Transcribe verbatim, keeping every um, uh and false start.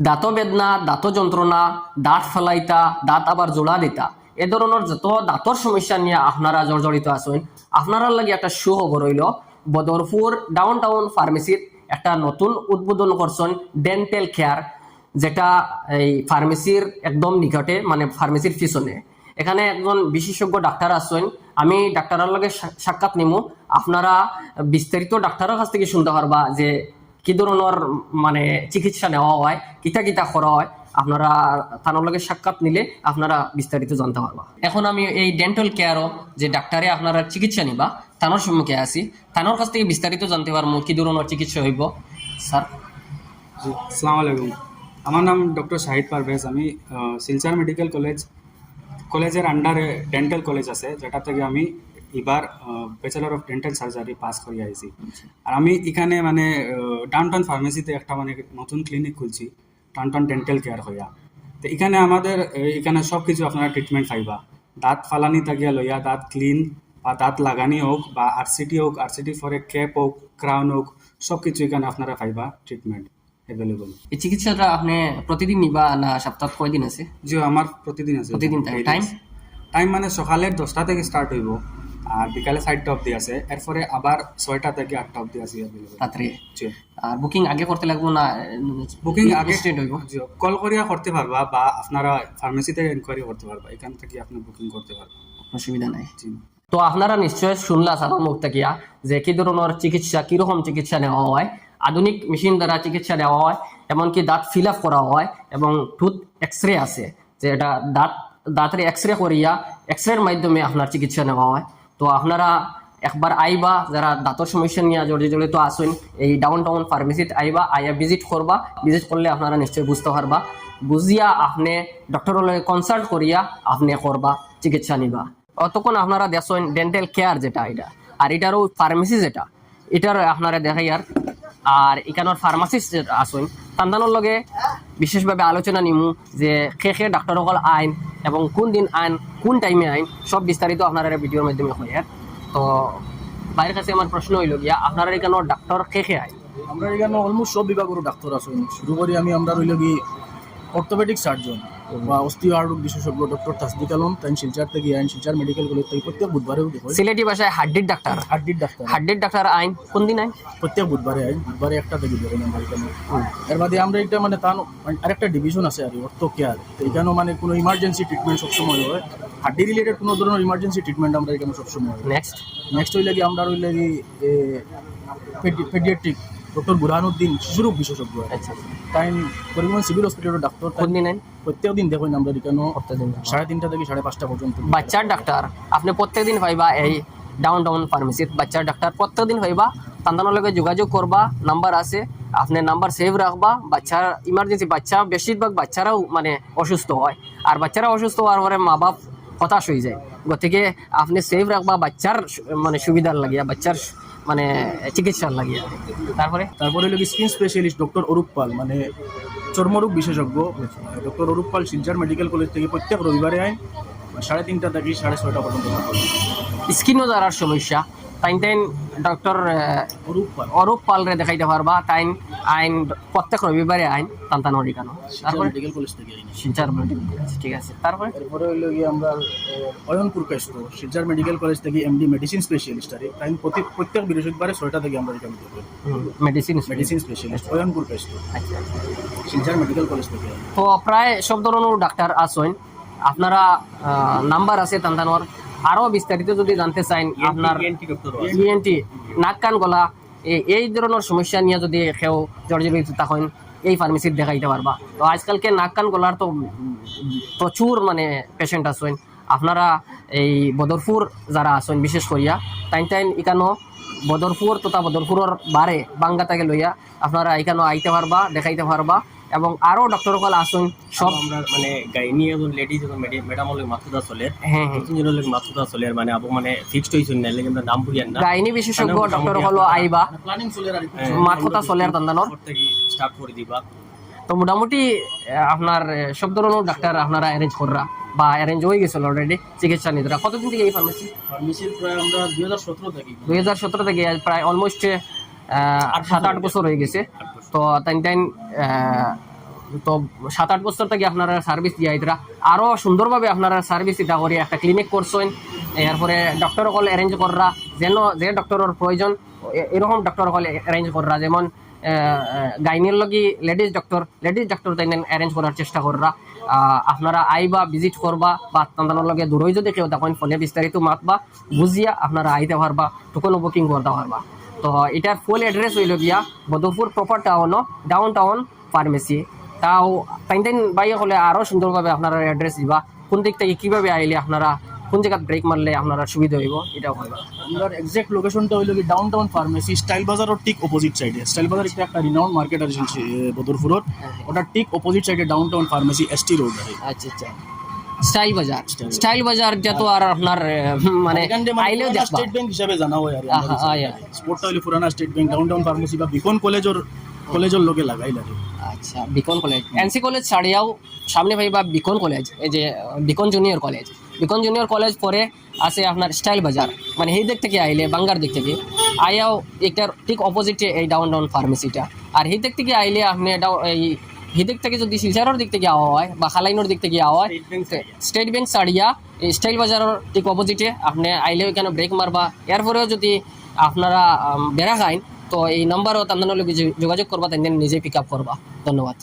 দাঁত বেদনা, দাঁত যন্ত্রণা, দাঁত ফালাইতা, দাঁত আবার জোড়া দিতা, এ ধরনর যত দাঁতর সমস্যা নিয়া আপনারা জর্জরিত আছইন, আপনারার লাগি একটা সুখবর অইলো, বদরপুর ডাউনটাউন ফার্মেসিত একটা নতুন উদ্বোধন করছইন ডেন্টাল কেয়ার, যেটা এই ফার্মেসির একদম নিকটে, মানে ফার্মেসির পিছনে। এখানে একজন বিশেষজ্ঞ ডাক্তার আছইন, আমি ডাক্তারর লগে সা-, সাক্ষাৎ নিমু। আপনারা বিস্তারিত ডাক্তারর কাছ থাকি শুনতা পারবা যে কি ধরনর, মানে, চিকিৎসা নেওয়া হয়, কিতা কিতা করা হয়, আপনারা তানর লগে সাক্ষাৎ নিলে আপনারা বিস্তারিত জানতা পারবা। এখন আমি এই ডেন্টাল কেয়ারো যে ডাক্তারে আপনারার চিকিৎসা নিবা, তানর সম্মুখে আছি, তানর কাছ থাকি বিস্তারিত জানতা পারমু কি ধরনর চিকিৎসা অইবো। স্যার। জি, আসসালামু আলাইকুম। আমার নাম ডক্টর শাহিদ পারভেজ। আমি, আহ, শিলচর মেডিকেল কলেজ, কলেজর আন্ডারে ডেন্টাল কলেজ আছে, যেটা থাকি আমি এবার, আহ, bachelor of dental surgery pass করি আইছি। আর আমি এখানে, মানে, আহ, ডাউনটাউন ফার্মেসিতে একটা, মানে, নতুন ক্লিনিক খুলছি, ডাউনটাউন ডেন্টাল কেয়ার কইয়া। তো এখানে আমাদের, আহ, এখানে সব কিছু আপনারা ট্রিটমেন্ট পাইবা, দাঁত ফালানি থাকিয়া লইয়া দাঁত ক্লিন বা দাঁত লাগানি হোক বা আরসিটি হোক, আরসিটি পরে ক্যাপ হোক, ক্রাউন হোক, সব কিছু এখানে আপনারা পাইবা ট্রিটমেন্ট অ্যাভেলেবল। এই চিকিৎসাটা আপনি প্রতিদিন নিবা না সপ্তাহ কয়দিন আছে? জি, আমার প্রতিদিন আছে। প্রতিদিন থাকে। Daily time? আছে। টাইম মানে সকালের দশটা থেকে স্টার্ট হইব, আর বিকালে চারটা অবধি আছে, এরপরে আবার ছয়টা থেকে আটটা অবধি আছে অ্যাভেলেবল। রাত্রে? জি। আর বুকিং আগে করতে লাগবো না? বুকিং আগে ইনস্ট্যান্ট হইব? জি, কল করিয়া করতে পারবা বা আপনারা ফার্মেসি থেকে ইনকোয়ারি করতে পারবা, এখান থেকে আপনি বুকিং করতে পারবা। অসুবিধা নাই। জি। তো আপনারা নিশ্চয় শুনলা স্যারর মুখ থাকিয়া যে কি ধরনর চিকিৎসা, কিরকম চিকিৎসা নেওয়া হয়, আধুনিক মেশিন দ্বারা চিকিৎসা নেওয়া হয়, এমনকি দাঁত ফিল আপ করা হয় এবং টুথ এক্সরে আছে, যে এটা দাঁত, দাঁতের এক্সরে করিয়া এক্সরের মাধ্যমে আপনার চিকিৎসা নেওয়া হয়। তো আপনারা একবার আইবা, যারা দাঁতর সমস্যা নিয়ে জড়ি-, জড়িত আছইন, এই ডাউনটাউন ফার্মেসিত আইবা, আইয়া ভিজিট করবা। ভিজিট করলে আপনারা নিশ্চয় বুঝতে পারবা, বুঝিয়া আপনি ডক্টরর লগে কনসাল্ট করিয়া আপনি করবা, চিকিৎসা নিবা। অতক্ষণ আপনারা দেখছইন ডেন্টাল কেয়ার যেটা এটা, আর এটারও ফার্মেসি যেটা, এটার আপনারা দেখাইয়ার। আর এখানোর ফার্মাসিস্ট যেটা আছইন, তান্তানোর লগে বিশেষভাবে আলোচনা নিমু যে কে কে ডাক্তার অকল আইন এবং কোন দিন আইন, কোন টাইমে আইন, সব বিস্তারিত আপনারা ভিডিওর মাধ্যমে কইয়ার। তো ভাইর কাছে আমার প্রশ্ন হইল গিয়া, আপনারা এখানো ডাক্তার কে কে আইন? আমরা এখানো অলমোস্ট সব বিভাগের ডাক্তার আছে। শুরু করি আমি, আমরা রইল কি অর্থোপেডিক সার্জন বা অস্টিও হাড় রোগ বিশেষজ্ঞ ডক্টর তাসদিক আলম, তাই শিলচর থেকে আইন, শিলচর মেডিকেল কলেজ থেকে প্রত্যেক বুধবারে দেখো। সিলেটি ভাষায় হাড্ডির ডাক্তার। হাড্ডির ডাক্তার। হাড্ডির ডাক্তার আইন কোন দিন আইন? প্রত্যেক বুধবারে আইন, বুধবারে একটা থেকে দেখো আমরা এখানে। এর বাদে আমরা একটা, মানে, তান আরেকটা ডিভিশন আছে আর কি, অর্থো কেয়ার। তো এখানেও, মানে, কোনো ইমার্জেন্সি ট্রিটমেন্ট সবসময় হয়, হাড্ডি রিলেটেড কোনো ধরনের ইমার্জেন্সি ট্রিটমেন্ট আমরা এখানে সবসময় হয়। নেক্সট? নেক্সট হইলে কি আমরা হইলে কি, এ, পেডি-, পেডিয়াট্রিক ডক্টর বুরহানুদ্দিন শিশুরোগ বিশেষজ্ঞ। আচ্ছা। তাই করিমগঞ্জ সিভিল হসপিটালের ডাক্তার। কোন দিন আইন? প্রত্যেক দিন দেখইন আমরা এখানে প্রত্যেক দিন দেখইন। সাড়ে তিনটা থেকে সাড়ে পাঁচটা পর্যন্ত। বাচ্চার ডাক্তার, আপনি প্রত্যেক দিন পাইবা এই ডাউনটাউন ফার্মেসিত বাচ্চার ডাক্তার প্রত্যেক দিন পাইবা। তান্তানোর লগে যোগাযোগ করবা, নাম্বার আছে, আপনি নাম্বার সেভ রাখবা। বাচ্চার ইমার্জেন্সি, বাচ্চা, বেশিরভাগ বাচ্চারাও, মানে, অসুস্থ হয়, আর বাচ্চারা অসুস্থ হওয়ার পরে মা বাপ হতাশ হয়ে যায়। গতিকে আপনি সেভ রাখবা বাচ্চার সু-, মানে, সুবিধার লাগিয়া, বাচ্চার সু-, মানে, চিকিৎসার লাগিয়া। তারপরে? তারপরে হইল কি স্কিন স্পেশালিস্ট ডক্টর অরূপ পাল, মানে, চর্মরোগ বিশেষজ্ঞ। ডক্টর অরূপ পাল শিলচর মেডিকেল কলেজ থেকে প্রত্যেক রবিবারে আইন সাড়ে তিনটা থেকে সাড়ে ছয়টা পর্যন্ত থাকে। স্কিনও যারার সমস্যা, তাইন তাইন ডক্টর, আহ, অরূপ পাল। অরূপ পালরে দেখাইতে পারবা, তাইন আইন প্রত্যেক রবিবারে আইন তান্তানোর এখানো। শিলচর তারপরে? মেডিকেল কলেজ থেকে আইন। শিলচর মেডিকেল কলেজ, ঠিক আছে। তারপরে? এরপরে হইল কি আমরা, আহ, অয়ন পুরকায়স্থ, শিলচর মেডিকেল কলেজ থেকে এমডি মেডিসিন স্পেশালিস্ট আর কি। তাইন প্রতি, প্রত্যেক বৃহস্পতিবারে ছয়টা থেকে আমরা এখানে দেখবো। হুম, medicine specialist. Medicine specialist, Ayan Purkayastha. আচ্ছা, আচ্ছা। শিলচর মেডিকেল কলেজ থেকে আইন। তো প্রায় সব ধরনের ডাক্তার আছইন, আপনারা, আহ, নাম্বার আছে তান্তানোর। আরো বিস্তারিত যদি জানতে চাইন, ইএনটি, আপনার ইএনটি ডক্টর আছে। ইএনটি, নাক কান গলা, এ-, এই ধরনের সমস্যা নিয়ে যদি কেউ জর্জরিত থাকেন, এই ফার্মেসিত দেখাইতে পারবা। তো আজকালকে নাক কান গলার তো, উম, প্রচুর, মানে, পেশেন্ট আছেন। আপনারা এই বদরপুর যারা আছেন বিশেষ করিয়া, তাইন তাইন ইকানো বদরপুর তথা বদরপুরর বারে বাঙ্গা থেকে লইয়া আপনারা ইকানো আইতে পারবা, দেখাইতে পারবা। এবং আরো ডক্টর অকল আছইন, সব আরো আমরা মানে গাইনি এবং লেডিজ এবং মেডি-, ম্যাডাম অকল মাতুদা চলের। হ্যাঁ, হ্যাঁ। নতুন জন অকল মাতুদা চলের, মানে আবু মানে ফিক্সড হইছইন না, এর লাগি আমরা নাম বুঝিয়ার না। গাইনি বিশেষজ্ঞ মানে ডক্টর মোটামুটি অকল আমরা আইবা। প্ল্যানিং চলের আর কি। হ্যাঁ, মাত কথা চলের তান্দানোর। সব থেকে স্টার্ট করে দিবা। তো মোটামুটি, আহ, আপনার, আহ, সব ধরনের ডাক্তার আপনারা অ্যারেঞ্জ কররা বা অ্যারেঞ্জ হয়ে গেছে অলরেডি চিকিৎসা নিতে? কতদিন থেকে এই ফার্মেসি? ফার্মেসির প্রায় আমরা দুই হাজার সতেরো থেকে। দুই হাজার সতেরো থেকে আজ প্রায় অলমোস্ট, আহ, আট বছর সাত আট হয়ে বছর হয়ে গেছে। আট বছর। তো তাইন তাইন, আহ, তো সাত আট বছর থাকি আপনারা সার্ভিস দিয়া আইতরা, আরও সুন্দরভাবে আপনারা সার্ভিস ইটা করি একটা ক্লিনিক করছইন। এরপরে ডক্টর অকল অ্যারেঞ্জ কররা, যেন যে ডক্টরর প্রয়োজন, এ- এরকম ডক্টর অকল অ্যারেঞ্জ কররা, যেমন গাইনির লগে লেডিজ ডক্টর, লেডিজ ডক্টর তাইন অ্যারেঞ্জ করার চেষ্টা কররা। আহ, আপনারা আইবা, ভিজিট করবা, বা তানতানর লগে দূরই যদি কেউ থাকইন, ফোনে বিস্তারিত মাতবা, বুঝিয়া আপনারা আইতে পারবা, টোকনও বুকিং করতে পারবা। তো এটার ফুল অ্যাড্রেস হইল গিয়া বদরপুর প্রপার টাউনও, ডাউন টাউন ফার্মেসি। তাও তাইন তাইন ভাই হলে আরও সুন্দরভাবে আপনারা অ্যাড্রেস দিবা, কোন দিক থেকে কিভাবে আইলে আপনারা কোন জায়গাত ব্রেক মারলে আপনারা সুবিধা হইব, এটাও বলবা। আমরার এক্সাক্ট লোকেশনটা হইল কি ডাউন টাউন ফার্মেসি, স্টাইল বাজারর ঠিক অপোজিট সাইডে। স্টাইল বাজার একটা একটা রিনাউন্ড মার্কেট আছে, এ, বদরপুরর। ওটা ঠিক অপোজিট সাইডে down town pharmacy, ST road আছে। আচ্ছা, আচ্ছা। স্টাইল বাজার, স্টাইল বাজার যা তো আর আপনার, এ, মানে, এখান দিয়ে মানে আইলেও পুরানা দেখবা। স্টেট ব্যাংক হিসাবে জানা হয় আর কি। আহা, আয়, আয়। স্পটটা হইল পুরানা state bank, downtown pharmacy বা বিকন কলেজর, কলেজর লগে লাগাইল আর কি। আচ্ছা, বিকন কলেজ, এনসি কলেজ ছাড়িয়াও সামনে পাইবা বিকন কলেজ, এই যে, আহ, Beacon junior college. Beacon junior college পরে আছে আপনার স্টাইল বাজার, মানে, সেই দিক থেকে আইলে, বাঙ্গার দিক থেকে আইয়াও, এটার ঠিক অপোজিটে এই ডাউন টাউন ফার্মেসিটা। আর সেই দিক থেকে আইলে আপনি এটা, এই সেই দিক থেকে যদি শিলচরর দিক থেকে আওয়া হয় বা খালাইনর দিক থেকে আওয়া হয়, স্টেট ব্যাংক ছাড়িয়া। স্টেট ব্যাংক ছাড়িয়া এই স্টাইল বাজারর ঠিক অপোজিটে আপনি আইলে ওইখানে ব্রেক মারবা। এরপরেও যদি আপনারা, আম, বেড়া খাইন, তো এই নাম্বারও তানতানর লগে যো-, যোগাযোগ করবা, তাইন নিজে পিক আপ করবা। ধন্যবাদ।